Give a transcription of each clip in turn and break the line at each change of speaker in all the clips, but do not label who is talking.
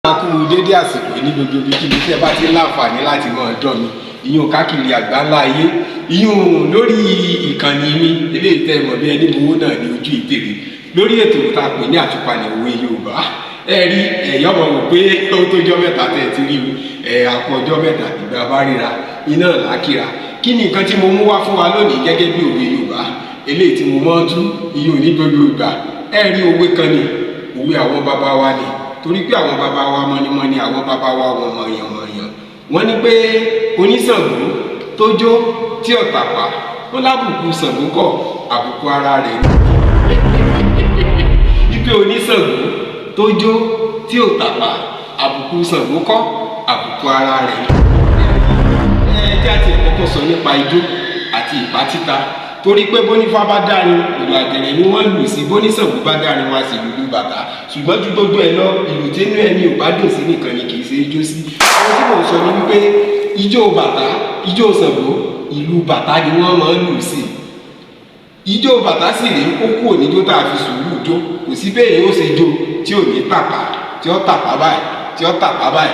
A kú dédé àsìkò ní gbogbo ibikíbi tí ẹ bá ti ń láǹfààní láti máa dán mi ìyún káàkiri àgbáńlá ayé, ìyún lórí ìkànnì mi eléyìí tẹ́ ẹ mọ̀ bí ẹni mowó náà ní Ojú Ìtèrè, lórí ètò tá a pè ní àtúpalẹ̀ òwe Yorùbá. Ẹ rí ẹ̀yọ́ mọ̀ wò pé ó tó jọ́ 3 tẹ́ ẹ ti rí mi. Ẹ̀ àpò ọjọ́ 3, ìgbà bá ríra iná làákìrà. Kí ni nǹkan tí mo mú wá fún wa lónìí gẹ́gẹ́ bí òwe Yorùbá eléyìí tí mo mọ́ tú ìyún ní gbogbo ìgbà? Ẹ rí, òwe kan ni, òwe àwọn bàbá wa ni, torí pé àwọn bàbá wa mọ́nímọ́ní, àwọn bàbá wa wọn mọ̀yànmọ̀yàn. Wọ́n ní pé oníṣàngó tó jó tí ò tàpá, wọ́n lábùkù Ṣàngó kọ́, àbùkù ara rẹ̀ ni. Wípé oníṣàngó tó jó tí ò tàpá, àbùkù Ṣàngó kọ́, àbùkù ara rẹ̀ ni. Ẹ jẹ́ àti ẹ̀kọ́kọ́ sọ nípa ijó àti ìpá títa, torí pé bónífá bá dárin, ìlú àgẹ̀rẹ̀ ni wọ́n lù sí. Bóníṣàngó bá dárin, wá sí ìlú bàtà. Ṣùgbọ́n ju gbogbo ẹ̀ lọ, ìlú tínú ẹni ò bá dùn sí nìkan ni kì í ṣe ijó sí. Ohun tí mò ń sọ ni wípé ijó bàtà, ijó Ṣàngó, ìlú bàtà ni wọ́n máa ń lù sí. Ijó bàtà sì rí, ó kú òníjó tá a fi sùúrù jó. Kò sí bẹ́ẹ̀ yóò ṣe jó tí ò ní tàpá, tí ó tàpá báyìí, tí ó tàpá báyìí.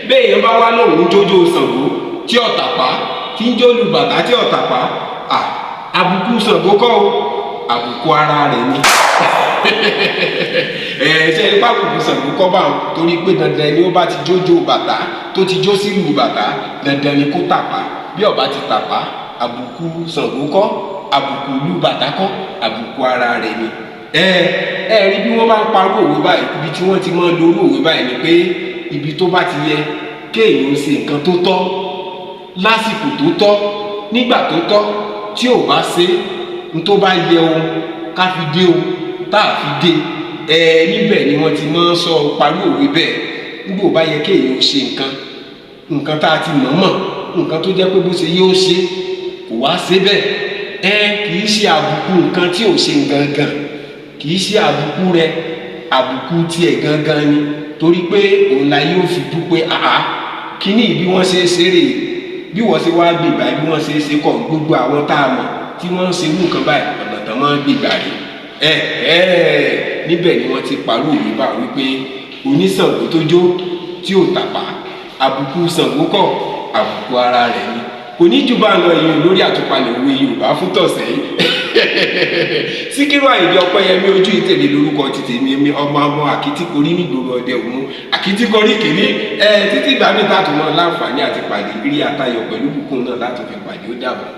Bẹ́ẹ̀ yẹn bá wá lóhùn jójó Ṣàngó tí ó tàpá, tí ń jó lu bàtà tí ó tàpá, àbùkù Ṣàngó kọ́ o, àbùkù ara rẹ̀ ni. Ẹ ṣe ipá àbùkù Ṣàngó kọ́ bá wọn, torí pé dandan ni ó bá ti jójó bàtà, tó ti jó sílùú bàtà, dandan ni kó tàpá. Bí ó bá ti tàpá, àbùkù Ṣàngó kọ́, àbùkù ìlú bàtà kọ́, àbùkù ara rẹ̀ ni. Ẹ ẹ rí bí wọ́n bá ń parú òwe báyìí, ibi tí wọ́n ti máa ń lorú òwe báyìí ni pé ibi tó bá ti yẹ kéèyàn ṣe nǹkan tó tọ́ lásìkò tó tọ́, nígbà tó tọ́, tí ò bá ṣe n tó bá yẹ o ká fi dé o tá a fi dé ẹ, níbẹ̀ ni wọ́n ti máa ń sọ parí òwe bẹ́ẹ̀. Nígbà ò bá yẹ kéèyàn ó ṣe nǹkan, nǹkan tá a ti mọ̀ mọ̀, nǹkan tó jẹ́ pé bó ṣe yóò ṣe, kò wá ṣe bẹ́ẹ̀, ẹ kì í ṣe àbùkù nǹkan tí ò ṣe gangan, kì í ṣe àbùkù rẹ, àbùkù tiẹ̀ gangan ni, torí pé òun la yóò fi dúpẹ́ àá kíní bí wọ́n ṣe é ṣeré, bí wọ́n ṣe wá gbègbà, bí wọ́n ṣe é ṣe kọ̀. Gbogbo àwọn tá a mọ̀ tí wọ́n ń ṣe irú nǹkan báyìí, ọ̀nà tán máa ń gbègbà rè. Ẹ ẹ níbẹ̀ ni wọ́n ti parú òwe bá wípé oníṣàngó tó jó tí ò tàpá, àbùkù Ṣàngó kọ́, àbùkù ara rẹ̀ ni. Kò ní jù bá ń lọ ìyẹn lórí àtúpalẹ̀ òwe Yorùbá fún tọ̀sẹ̀ yìí. Síkírù Àyìndé Ọpẹ́yẹmí Ojú Ìtẹ̀lé lórúkọ ti tèmi, mi ọmọ ọmọ àkìtìkorí nígboro ọdẹ òun, àkìtìkorí kìíní. Ẹ títí ìgbà mi tààtù mọ́ láǹfààní àti pàdé, rí àtayọ̀ pẹ̀lú bùkún náà láti fi pàdé. Ó dàbọ̀.